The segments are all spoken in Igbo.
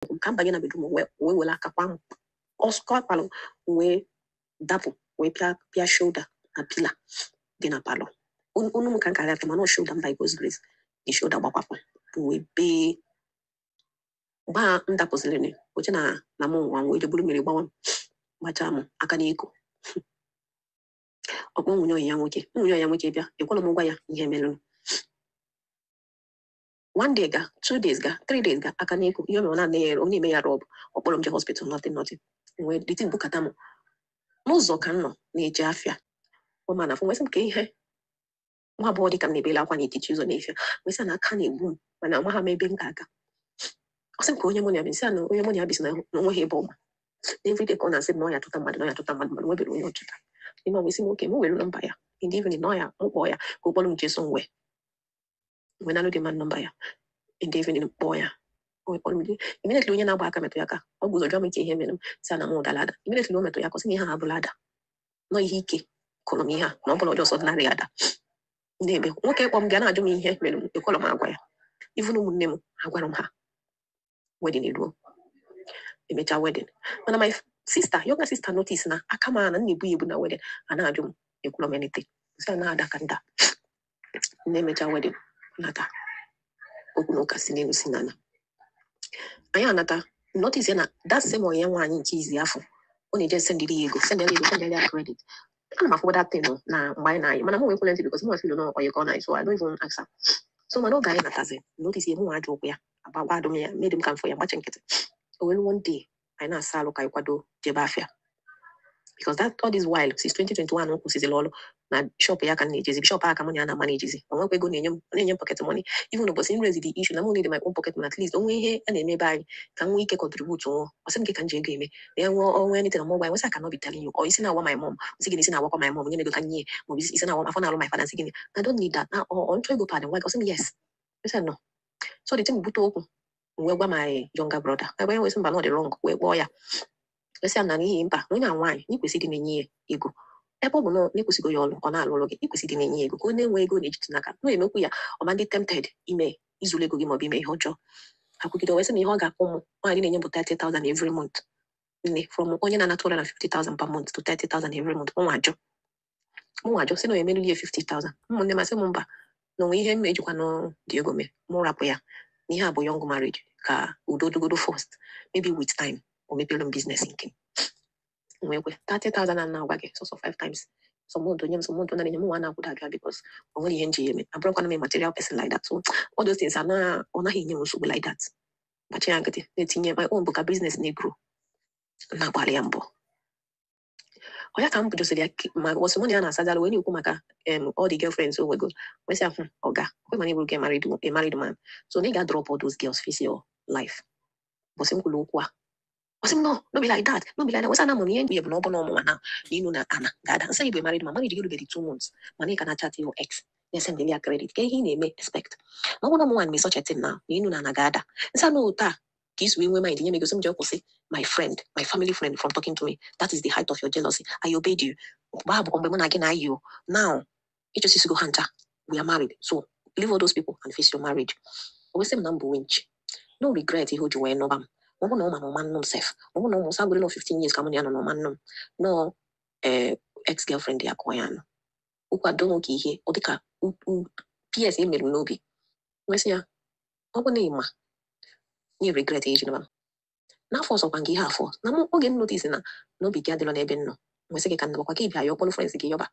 Ka m banye na bedroom, wee were aka kwa m ọsọ palọ, wee dapụ, wee pịa pịa shoulder na pillar dị na palọ. Onu m ka m karịa atụ, mana ọ shoulder m, by God's grace, the shoulder gbakwapụ, wee bee gbaa. M dapụsịrị oche na mụ nwa, wee jeburu mmiri gbawa m, gbachaa m aka n'eko. Ọkpọ nwunye ọyị ya nwoke, nwunye ọyị ya nwoke bịa, ekwela m gwa ya ihe mere. One day ga, 2 days ga, 3 days ga, aka n'eko ihe mere, ọ na-eme ya, ọ na-eme ya rub. Ọ kpọrọ m je hospital, nothing, nothing. Wee the thing bukata m n'ụzọ ka m nọ na-eje afịa. Ọ ma na afọ nwesị m ka ihe nwa agbọghọ dị ka m na-ebele akwa n'etiti ụzọ n'efia. Wee sị na aka na-egbu m, mana amaghị m ebe m ga-aga. Ọ sị m ka onye mụ na ya bi, sị ya na onye mụ na ya bi sị na onweghị ebe ọma. Everyday ka ọ na-asị m na ọ ya achọta mmadụ, na ọ ya achọta mmadụ, mana nwebere onye ọchụta. Ime ọ wee sị m oke, m were nọmba ya in the evening, na ọ ya m kpọọ ya ka ọ kpọrọ m jee somewhere. Mgbe na dị mmadụ nọmba ya in the evening, kpọọ ya, o wee kpọrọ m jee. Immediately onye na-agba aka metụ ya aka, ọ guzo jụọ m nke ihe mere m, sị na m dara ada. Immediately o metụ ya aka, ọ sị na ihe a abụla ada nọ, ihe ike kụrụ m ihe a, na ọ bụla ọjọọ ordinary ada na-ebe. Nwoke kpọ m bịa na-ajụ m ihe mere m, ekwelọ m agwa ya. Even ụmụnne m, agwara m ha. Wedding eruo, emechaa wedding, mana my sister, younger sister, notice na aka m a na m na-ebu ya ebu na wedding. A na-ajụ m, ekwulọ m anything, sị na ada ka nda na-emecha wedding nata. Okwu na ụka si n'elu si n'ala. Anyị anata, notice ya na that same onye nwaanyị nke izi afọ ọ na-eje sendịrị ya ego, sendịrị ya ego, sendịrị ya credit. Ana m akwụkwọ that thing na mgbe anyị na-ayị, mana mụ nwee ekwentị because mụ feel no oyi ka ọ na, so I don't even ask her. So mana oge anyị natazi, notice ya, mụ nwa ajụ ụkwụ ya agba adụm ya made m ka mfọ ya gbachi nkịtị. O were one day, anyị na-asa alụ ka anyị kwado jebe afịa, because that all this while since 2021 m kwụsịzịrị ọrụ na shop ya ka m na-ejezi shop aka mụ na ya na-ama na-ejizi. O nwekwa ego na-enye m, ọ na-enye m pocket money. Even ụbọchị m raise the issue na m need my own pocket money, at least onwe ihe a na-eme ebe anyị ka m nwee ike contribute nwụọ, ọ sị m gị ka m ji ego eme na ya nwee onwe anything na mụ gwa ya. Nwesị I cannot be telling you, or isi na-awa my mom, nsị gị na isi na-awakwa my mom nye m ego ka m nye, maọbụ isi na-awa afọ na-alụ my father, nsị gị I don't need that na ọ nchọ ego pad nwa. Ọ sị m yes. I said no. So the thing bute okwu, m wee gwa my younger brother ebe ya wee sị mba, na ọ dị wrong. Wee kpọọ ya, wee sị ya na n'ihi mba na onye a nwaanyị na ikwesị ịdị na-enye ya ego, ebe ọ bụ na ịkwụsịgo ya ọrụ, ọ na-alụ ọrụ gị, ikwesị ịdị na-enye ya ego ka ọ na-enwe ego na-ejite n'aka na emekwu ya ọma ndị tempted ime izuru ego gị maọbụ ime ihe ọjọọ. Akwụgide wee sị na ihe ọ ga-akwụ m nwaanyị na-enye bụ 30,000 every month. Nne, from onye na-ana 250,000 per month to 30,000 every month. Mụnwa ajụ sị na ọ emerụli ya 50,000. Ụmụnne m asị m mba, na onwe ihe m ejikwa dị ego mee, mụ rapụ ya, na ihe a bụ young marriage, ka udo dogodo first, maybe with time o mepere m business nke m. Wee kwe 30,000 a na-agwa gị sọsọ five times. Some month onye m, some month na-enye m nwa na-akwụdo abịa, because o nwere ihe m ji ya eme. Abụrụkwana m a material person like that, so all those things ana ọ naghị enye m nsogbu like that. Gbachi ya nkịtị, na-etinye my own bụ ka business na-egrow, na-agbalị ya mbọ. Ọ ya ka m bidosiri ya ma ụbọchị mụ na ya na-asajara wee na-ekwu maka all the girlfriends o nwego. Wee sị ya, ọga kwe, mana ịbụrụ married, a married man, so na ị ga-drop all those girls, face your life." Ụbọchị m kwuru okwu a, ọ sị m, "No, no be like that, no be like that." Wesa na amamihe ihe bụ na ọ bụ na ọmụnwa na inu na ana ga-ada nsị igwe married man, marriage gị rubeghị 2 months, mana ị ka na-chat your ex, na-esendịrị ya credit, ka ihe ị na-eme expect na ọ bụrụ na ụmụ nwaanyị mee such a thing now, na inu na ana ga-ada nsị anụ taa ka isi wee nwee mind nye m ego, sị m jee kwụsị my friend, my family friend from talking to me. That is the height of your jealousy. I obeyed you mgbe ahụ, bụkwa mgbe mụ na gị na-ayị o. Now ịchọsisigo ha ncha. We are married, so leave all those people and face your marriage. O wee sị m na m bụ winch, no regret ihe o ji wee nụba m, ma ọ bụ na ọ ma na ọma nnụ m sef, ma ọ bụ na ụmụ sagoro nọ 15 years ka mụ na ya nọ na ọma nnụ m nọ. Ee, ex girlfriend ya kụọ ya nụ okwu adọ ka ihe ọ dịka ps emere m n'obi. Wee sị ya, ọ bụ na ị ma nye regret ihe ji nụba m n'afọ ọzọkwa nke ihe afọ na mụ oge m notice na n'obi gị adịrọ n'ebe m nọ, nwesị gị ka nnabakwa ka ị bịa ya ọkpọrọ friends gị yọba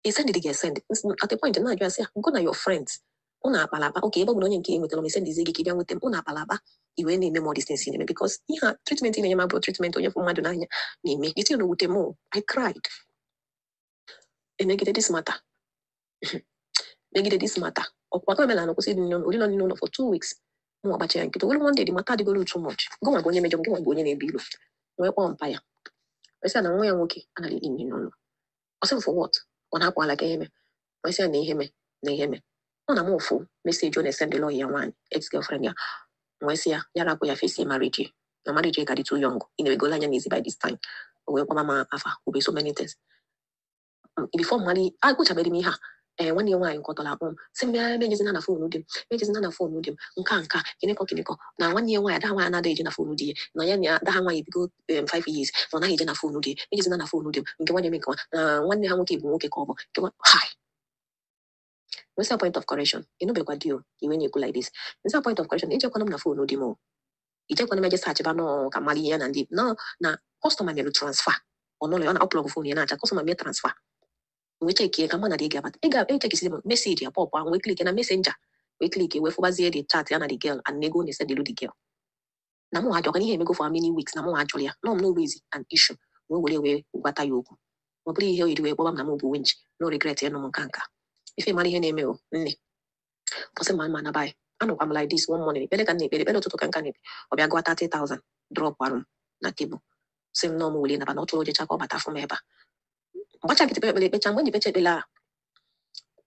esend gị esend. At a point na-ajụ ya sị ya, go na your friends ụnụ akpara akpa oke, ebe ọ bụ na onye nke ị nwetara m esendizie gị ka ị bịa nweta m, ụnụ akpara akpa i wee na-eme m all these things ị na-eme, because ihe a treatment ị na-enye m abụrụ treatment onye fụ mmadụ n'anya na-eme. The thing wute m o, I cried. Emegide this matter, megide this matter, ọkwa omenala kwụsị ịdị n'ụlọ oriri n'ụlọ for 2 weeks. Mụ agbachi ya nkịtị. Were one day, the matter adịgoro too much. Gụnwa bụ onye mejọ m, gịnwa bụ onye na-ebu ilo. Wee kpọọ mpa ya, wee sị ya na nwa ya nwoke anaghị iri n'ụlọ. Ọ sị m, "For what?" Ọ na-apụ ala ka ihe mee. Wee sị ya na ihe mee na ihe mee, ọ na m ụfụ message ọ na-esendịla ọyị ya nwaanyị, ex girlfriend ya. Wee sị ya ya rapụ ya, face marriage, na marriage ka dị too young, ị na-egola anya n'ezi by this time. O wee kpọma m afa ube so many things. Before mmadụ agụchabeghị m ihe a. Ee, nwanne ya nwaanyị nkọtọrọ akpọ m, sị m bịa mejezina na phone di m, mejezina na phone di m, nke a nke a kịnịkọ kịnịkọ, na nwanne ya nwaanyị, ada ha nwaanyị anaghị eje na phone di ya, na ya na ada ha nwaanyị ebigo 5 years, na ọ naghị eje na phone di ya, mejezina na phone di m, nke nwanne m, nke nwa na nwanne ha nwoke bụ nwoke ka ọ bụ nke nwa. Hi. Nwesịa point of correction, ịnụbekwa di o iwe na-ekwu like this. Nwesịa point of correction, ejekwana m na phone di m o, ijekwana m eje search ba nọ ka mara ihe ya na ndị nọ na customer mere transfer. Ọ nọrọ ya, ọ na-upload phone ya na-acha customer mee transfer, wee checkie ka mma na dị ga-abata. Ị ga-echekisi m message ya pop ahụ, wee click na Messenger, wee click, wee fụbazie the chat ya na the girl and ego na-esendelu the girl na mụ ajọkwa ihe emego for how many weeks, na mụ ajụrụ ya no m no raise an issue, wee were wee gwata ya okwu. Ọ bụrụ ihe o yiri wee kpọba m na m bụ wench, no regret ịnụ m nka nka ife mara ihe na-eme o nne pọsị ma ma na bai. Anọkwa m like this one morning, ekpere ka m na-ekpere, ekpere ụtụtụ ka nka na-ekpe, ọ bịa gụọ 30,000 drop arụ m na tebụl, sị m nọọ m wele naba, na ọ chọrọ ojecha ka ọ bata fụ m ebe a. Mgbacha nkịtị kpe ekpere, ekpecha. Mgbe m ji kpecha ekpere a,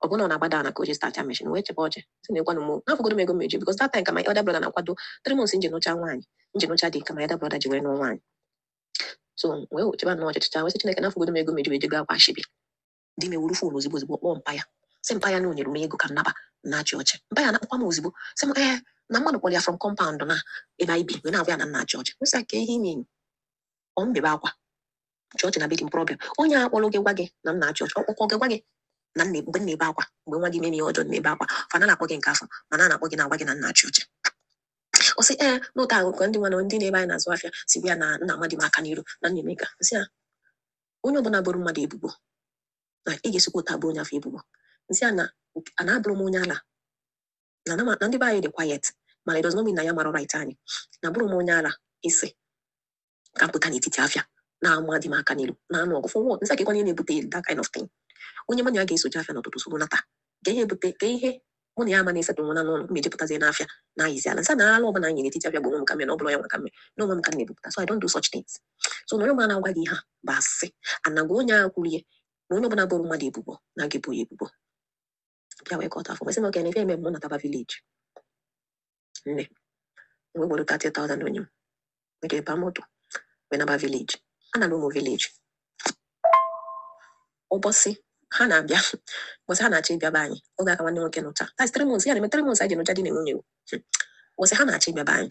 ọ bụrụ na ọ na-agbada na ka o je start ya machine, wee chebe ọchị sị na ekwanụ m n'afọgodo m ego m eji, because that time ka my elder brother na-akwado 3 months nji nụcha nwaanyị, nji nụcha dị ka my elder brother ji wee nụọ nwaanyị. So wee chebe nnọọ ọchịchịcha, wee sị Chineke n'afọgodo m ego m eji wee jego akwa ashibi. Di m ewuru phone ozigbo ozigbo kpọọ mpa ya, sị mpa ya na o nyere m ego ka m naba na-achị ọchị. Mpa ya na-akpọkwa m ozigbo, sị m ee, na mmadụ kpọrọ ya from compound na ebe anyị bi wee na-agwa ya na nna achị ọchị. Wee sị ya ka ihe ime ọ m bebe akwa chọọchị na be di m problem. Onye a kpọrọ gị gwa gị na m na-achị ọchị, ọkpọkọ gị gwa gị na nna mgbe m na-ebe akwa, mgbe nwa gị mee m ihe ọjọọ na-ebe akwa, fana na-akpọ gị nke afọ, mana a na-akpọ gị na-agwa gị na nna achị ọchị. Ọ sị ee, n'ụta ahụ ka ndị nwa na ndị na-ebe anyị na-azụ afịa si gwa ya na nna ama di m aka n'iru na nna eme ka nsị ya. Onye ọbụla bụrụ mmadụ ebubo na ị ga-esikwa ụta bụ onye afọ ebubo nsị a na a na-abụrụ m onye ala na ndị be anyị dị quiet, mana it does not mean na ya mara right anyị na bụrụ m onye ala isi ka m pụta n'etiti afịa na-ama di m aka n'ilu na-anụ ọgụ for what? Nsị a kekwana ihe na-ebute that kind of thing. Onye mụ na ya ga-esoje afịa n'ụtụtụ soro nata ka ihe ebute ka ihe mụ na ya ama na-esetụ nwa na n'ụlọ m ejepụtazie n'afịa na ayizi ala nsị a na ala ọbụla anyị n'etiti afịa bụ onwe m ka mme na ọ bụla ya nwa ka mme na onwe m ka m na-ebupụta. So I don't do such things. So na onye ọbụla na-agwa gị ihe a bụ asị ana gwa onye ahụ kwuru ihe na onye ọbụla bụrụ mmadụ ebubo na gị bụ ya ebubo bịa wee kọta afọ. Mesị m oke na ife eme m nataba village nne wee were 30,000 onye m wee ba moto wee naba village. Anara ụmụ village ụbọchị ha na-abịa, ụbọchị ha na-achọ ịbịa be anyị, oge aka nwanne nwoke nụcha, that's 3 months ya na-eme, 3 months anyị ji nụcha di na nwunye o. Ụbọchị ha na-achọ ịbịa be anyị,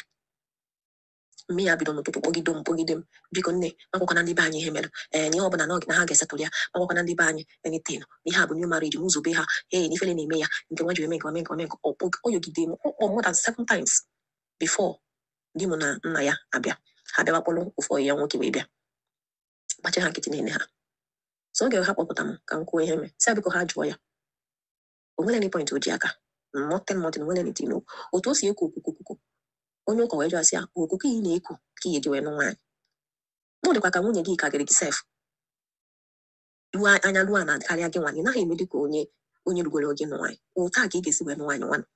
mme ya bido n'ụtụtụ kpọgide m, kpọgide m, biko nne, makwakwana ndị be anyị ihe mere ee, na ihe ọbụla na na ha ga-esetụrụ ya, makwakwana ndị be anyị anything, na ihe a bụ new marriage n'ụzọ be ha, ee, na ifele na-eme ya nke nwa ji eme nke nwa mee nke nwa mee nke ọ ọ yọgide m, ọ kpọ more than seven times before di m na nna ya abịa. Ha bịawa kpọrọ ofu ọyị ya nwoke wee bịa gbachi ha nkịtị na-ene ha. So oge ha kpọpụta m ka m kwuo ihe mee, sị ya biko ha jụọ ya, o nwere any point o ji aka, nothing, nothing, o nwere anything o otu o si ekwu okwukwu onye ụka wee jụọ sị ya okuku ị na-eku ka ị ga-eji wee nụ nwaanyị mụ dịkwa ka nwunye gị karịrị gị sef ruo anya ruo ana karịa gị nwaanyị naghị eme dịka onye onye rugoro oge nụ nwaanyị otu a ka ị ga-esi wee nụ nwaanyị. Nwanne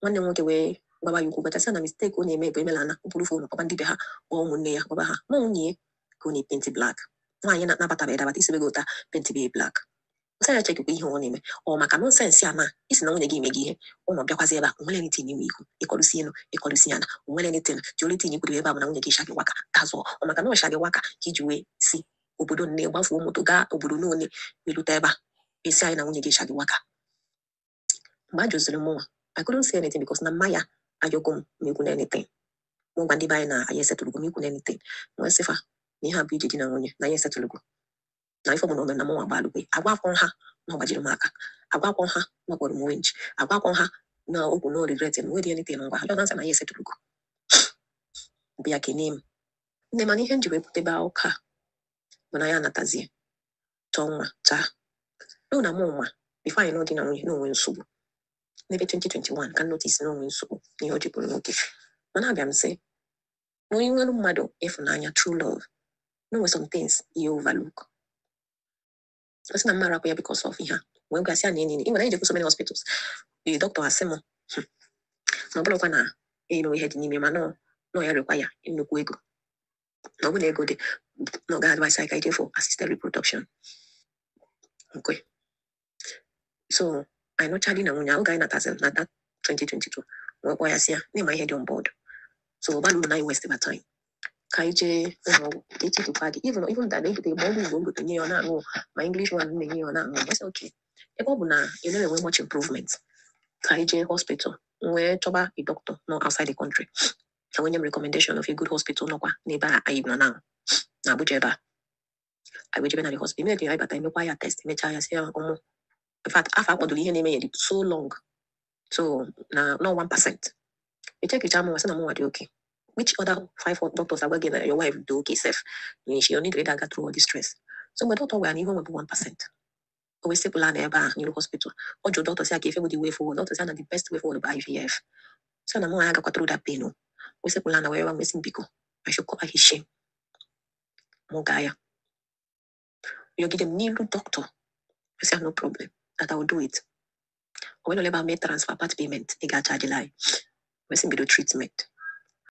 nwanne m nwoke wee gwaba ya okwu gachasị na mistake ọ na-eme bụ emela na bụrụ phone kpọba ndị be ha, kpọọ ụmụnne ya, gwaba ha na nwunye ya ka ọ na-epaint black. Nwaanyị na-nabatabeghị adabata isi ego ụta paint be black. Nsị ya chekikwa ihe ọ na-eme ọ maka nonsense a na isi na nwunye gị eme gị ihe ụnọ bịakwazi ebe a, o nwere anything ime ikwu ịkọrụsi elu ịkọrụsi ya na o nwere anything. The only thing i kwuru ebe a bụ na nwunye gị shagị waka, that's all. Ọ maka na ọ shagị waka ka iji wee si obodo nne gbafuo moto gaa obodo n'one wee rute ebe a esi anyị na nwunye gị shagị waka. Mgbe a jụziri m nwa, I couldn't say anything because na mma ya ayọgo m ma ekwu na anything mụ gwa ndị be anyị na anyị esetụlụgo m ikwu na anything. Nwee sịfa na ihe a bụ ije di na nwunye na anyị esetụlụgo na ife ọbụla o mere na mụnwa gbalụgwe agwa akwọ ha na ọ gbajiri m aka, agwa akwọ ha na ọ kpọrọ m wench, agwa akwọ ha na okwu no regret m nwere anything. Ngwa ha jọna na anyị esetụlụgo bịa kenee m nne. Mana ihe m ji wee butebe ụka bụ na ya anatazie chọọ nwa chaa no na mụ nwa before anyị nọ di na nwunye na onwe nsogbu n'ebe 2021 ka notice na onwe nsogbu n'ihe o ji bụrụ nwoke. Mana abịa m sị na onye nwere mmadụ ịfụnanya, true love, no nwere some things you overlook. Ọ sị na mma arapụ ya because of ihe a wee gasị ya na enyi ị nwere anyị jekwu so many hospitals, the doctor asị m na ọ bụrụkwa na emewe ihe dị n'ime ma nọ nọ ya rekwa ya nnukwu ego, na ọ bụ na ego dị na ọ ga-advise anyị ka ije for assisted reproduction. Okay, so anyị nụcha di na nwunye ahụ, oge anyị nataziri na that 2022, wee kpọọ ya sị ya n'ịma ihe dị on board, so ọ bara uru na anyị waste my time ka anyị jee ụlọ ọgwụ ka echekwa gị even that na-egote ma ọgwụ Igbo ngote nye ya ọ na-aṅụ, ma English one na-enye ya ọ na-aṅụ. I said okay. Ebe ọ bụ na ị naghị enwe much improvement, ka anyị jee hospital, m wee chọba a doctor nọ outside the country ka wenye m recommendation of a good hospital nọkwa n'ebe a anyị nọ now, na Abuja ebe a. Anyị wee jebe na the hospital. Immediately anyị bata, emekwa ya test, emechaa ya, sị ya ọmụ, in fact, afọ akpọdoro ihe na-eme ya dị so long, so na no 1%. Echekicha m, sị na mụnwa dị okay, which other five doctors agwa gị na your wife dị okay sef, she don't need to go through all this stress. So mgbe doctor gwara na ihe o nwe bụ 1%, o wee sepụla na ebe a n'iru hospital. Ọ jụrụ doctor sị ya ka ife bụ the way forward. Doctor sị ya na the best way forward bụ IVF, so na mụnwa ya agakwa through that pain. O wee sepụla na wee gwa m sị m biko, I should cover his shame. Mụ gaa ya yọgide m n'ilu doctor, I say no problem, that I will do it. O wee nọrọ ebe a mee transfer part payment ị ga-achajila anyị, wee sị m bido treatment.